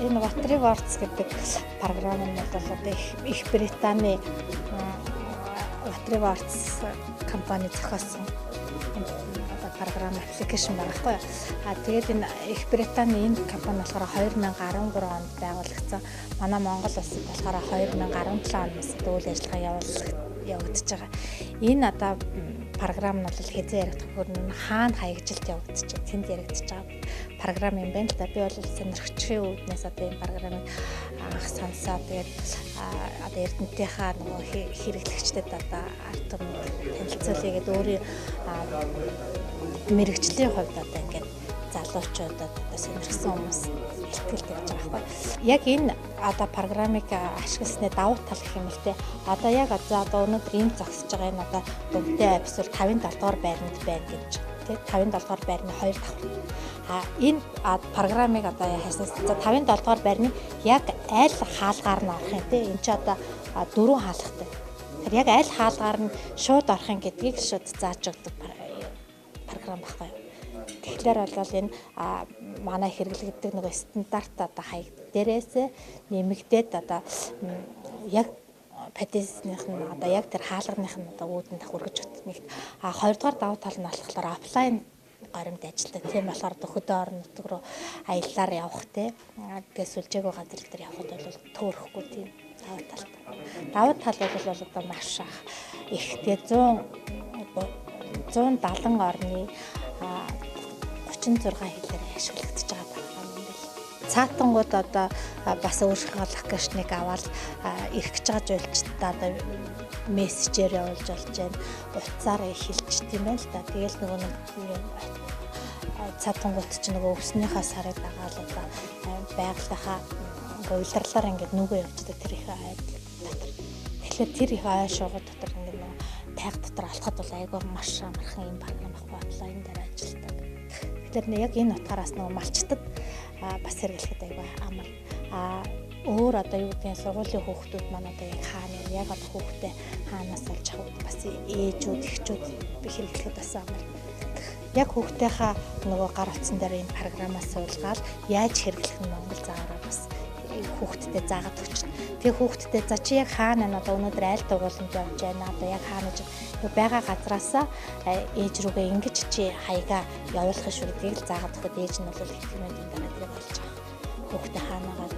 Энэ What3words гэдэг програм нь бол одоо Их Британий What3words компани зохиосон одоо програм application байгаа байхгүй юу. А тэгээд энэ Их Британий энэ компани болохоор 2013 онд байгуулагдсан. Манай Монгол улсад болохоор 2017 оноос үйл ажиллагаа явагдаж байгаа. Энэ одоо програм нь бол хэзээ яригдах вэ? Хаана хаягжилт явагдаж байгаа, тэнд яригдаж байгаа програм юм байна л да. Би бол сонирхчийн үүднээс одоо энэ програмыг анх сонсоод, тэгээд одоо Эрдэнэтийнхаа нөгөө хэрэглэгчдэд одоо ард түмэнд танилцуулъя гэдээ өөрийн мэргэжлийн хувьд одоо ингээд залуучуудад, одоо сонирхсан хүмүүс ихтгэл тавьж байгаа байхгүй. Яг энэ одоо програмыг ашигласны давуу тал гэх юм л те. Одоо яг одоо өнөөдөр ийм зогсож байгаа энэ одоо дүнтэй абсол 57 дугаар байранд байна гэж те, 57 дугаар байрны 2 давхар. А энэ програмыг одоо хайснаас за 57 дугаар байрны яг аль хаалгаар нь орох юм те. Энэ чи одоо дөрвөн хаалгатай. Тэгэхээр яг аль хаалгаар нь шууд орох юм гэдгийг шууд зааж өгдөг програм байхгүй юу. Тэгэхээр бол энэ манай хэрэглэгддэг нөгөө стандарт одоо хаяг дээрээс нэмэгдээд одоо яг подъездных нь одоо яг тэр хаалганых нь одоо үүдэнд хүргэж өгдөг нэгт. А хоёрдугаар давуу тал нь болохоор offline горимд ажилладаг. Тийм болохоор хөдөө орон нутг руу аяллаар явах те. Тэгээ сүлжээгүй газар дээр явхад бол төөрөхгүй, тийм давуу талтай. Давуу тал бол одоо маш их. Тэгээ 100 170 орны 36 хэлээр ашиглагдаж байгаа програм юм бэл. Цаатангууд одоо бас өөрийнхөө location ыг аваад ирэх гэж байгаа жуулчдаа одоо мессежээр явуулж болж байна. Утсаар хэлчихдэг юм байна л да. Тэгээл нөгөө нэг цаатангууд чинь нөгөө өвснийхаа сарыг дагаал одоо байгалийнхаа улирлаар ингээд нүгөө явждаг тэр их ай дотор. Тэгэхээр тэр их ай шуугууд дотор ингээд нөгөө тайг дотор алхахад бол айгүй маш амархан юм програм байхгүй, offline дээр ажилладаг. Тэгэхээр яг энэ утгаараас нөгөө малчтад бас хэрэглэхэд айгүй амар. А өөр одоо юу гэдгийг сургуулийн хүүхдүүд маань одоо яг хаана, яг одоо хүүхдээ хаанаас олж авах, бас ээжүүд, эхчүүд хэрэглэхэд бас амар. Яг хүүхдийнхаа нөгөө гар утсан дээр энэ програмаас суулгаад яаж хэрэглэх нь монгол заавраа бас хүүхдтэд заагаад өгчнө. Тэгээ хүүхдтэд за чи яг хаана нь одоо өнөөдөр айл дугууланд явж байна. Одоо яг хаана байгаа газраасаа ээж рүүгээ ингэж чи хаягаа явуулах шүү гэдгийг л заагаад өгөхөд ээж нь бол их тэмээдийн дараа тэрийг олж авах. Хүүхдээ хаанагаа